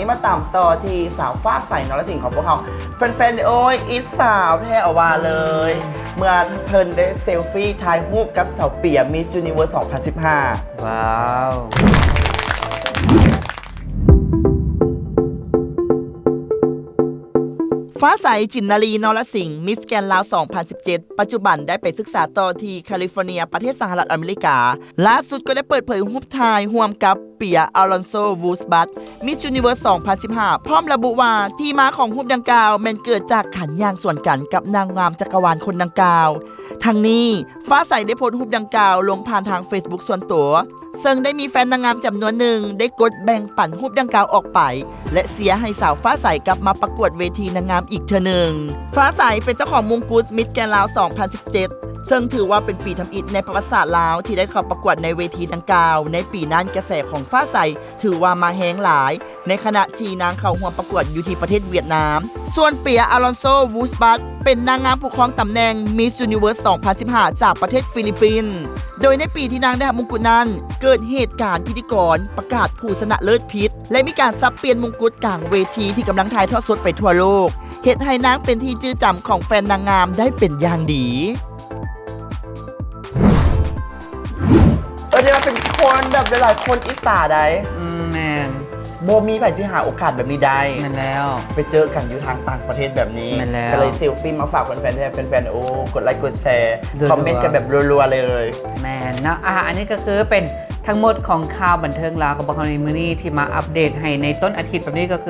ນີ້ມາຕາມຕໍ່ທີ່ສາວຟ້າໃສ ນລະສິງ ຂອງພວກເຮົາ. ແຟນໆ ໂອ້ຍ ອິດສາວແທ້ ເອົາວ່າເລີຍ ເມື່ອເພິ່ນໄດ້ເຊລຟີຖ່າຍຮູບກັບສາວເປຍ Miss Universe ສອງພັນສິບຫ້າ. ວ້າວ. ຟ້າໃສ ຈິນນາລີ ນລະສິງ Miss Grand ລາວ ສອງພັນສິບເຈັດ ປັດຈຸບັນໄດ້ໄປສຶກສາຕໍ່ທີ່ California ປະເທດສະຫະລັດອາເມລິກາ. ລ່າສຸດກໍໄດ້ເປີດເຜີຍຮູບຖ່າຍຮ່ວມກັບ ເປຍ ອາລອນໂຊ ວູສບັດ Miss Universe ສອງພັນສິບຫ້າ ພ້ອມລະບຸວ່າ ທີ່ມາຂອງຮູບດັ່ງກ່າວ ແມ່ນເກີດຈາກການຍ່າງສວນກັນກັບນາງງາມຈັກກະວານຄົນດັ່ງກ່າວ. ທັງນີ້ ຟ້າໃສໄດ້ໂພສຮູບດັ່ງກ່າວລົງຜ່ານທາງ Facebook ສ່ວນຕົວ, ເຊິ່ງໄດ້ມີແຟນນາງງາມຈຳນວນໜຶ່ງໄດ້ກົດແບ່ງປັນຮູບດັ່ງກ່າວອອກໄປ ແລະ ເຊຍໃຫ້ສາວຟ້າໃສກັບມາປະກວດເວທີນາງງາມອີກເທື່ອໜຶ່ງ. ຟ້າໃສເປັນເຈົ້າຂອງມົງກຸດ Miss Grand ລາວ ສອງພັນສິບເຈັດ ເຊິ່ງຖືວ່າເປັນປີທຳອິດໃນປະຫວັດສາດລາວທີ່ໄດ້ເຂົ້າປະກວດໃນເວທີດັ່ງກ່າວ. ໃນປີນັ້ນກະແສຂອງຟ້າໃສຖືວ່າມາແຮງຫຼາຍ ໃນຂະນະທີ່ນາງເຂົ້າຮ່ວມປະກວດຢູ່ທີ່ປະເທດຫວຽດນາມ. ສ່ວນເປຍ ອາລອນໂຊ ວູສບັດ ເປັນນາງງາມຜູ້ຄອງຕຳແໜ່ງ Miss Universe ສອງພັນສິບຫ້າ ຈາກປະເທດຟີລິບປິນ ໂດຍໃນປີທີ່ນາງໄດ້ຮັບມົງກຸດນັ້ນ ເກີດເຫດການພິທີກອນປະກາດຜູ້ຊະນະເລີດຜິດ ແລະ ມີການສັບປ່ຽນມົງກຸດກາງເວທີທີ່ກຳລັງຖ່າຍທອດສົດໄປທົ່ວໂລກ ເຮັດໃຫ້ນາງເປັນທີ່ຈື່ຈຳຂອງແຟນນາງງາມໄດ້ເປັນຢ່າງດີ. ເອີ ເດວ່າເປັນຄົນແບບຫຼາຍໆຄົນອິດສາໄດ໋. ອືມ ແມ່ນ. ບໍ່ມີໃຜຊິຫາໂອກາດແບບນີ້ໄດ້. ແມ່ນແລ້ວ. ໄປເຈີກັນຢູ່ທາງຕ່າງປະເທດແບບນີ້. ແມ່ນແລ້ວ. ກໍເລີຍເຊລຟີມາຝາກແຟນໆ ແຟນໆ ໂອ້ ກົດໄລກົດແຊ ຄອມເມັນກັນແບບລັວໆເລີຍ. ແມ່ນເນາະ. ອ່າ ອັນນີ້ກໍຄືເປັນທັງໝົດຂອງຂ່າວບັນເທີງລາວຂອງພວກເຮົາໃນມື້ນີ້ ທີ່ມາອັບເດດໃຫ້ໃນຕົ້ນອາທິດແບບນີ້ ກໍຄື